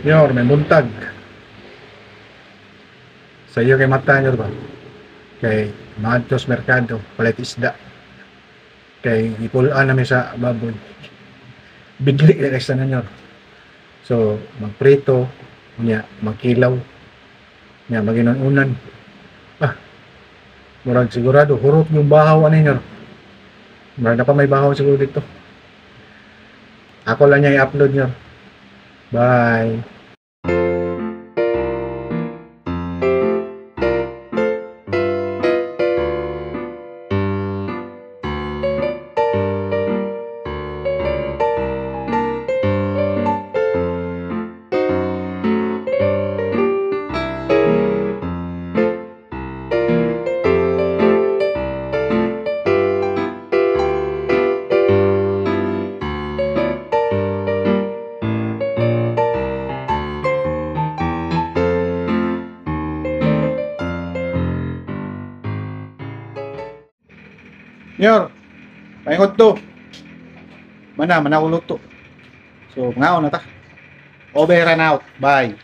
Nyor, may buntag. Sa iyo kay mata nyor ba? Kay maadto sa merkado, palit isda. Kay ipulaan namin sa baboy. Bigli na kay na nyor. So, magprito, nya magkilaw, nya maginununan. Ah, murag sigurado, hurot yung bahaw ani nyor. Murag na pa may bahaw siguro dito. Ako lang niya i-upload nyor. Bye. Nyor, paingot to. Mana, mana ulo to. So, ngaon na ta. Over and out. Bye.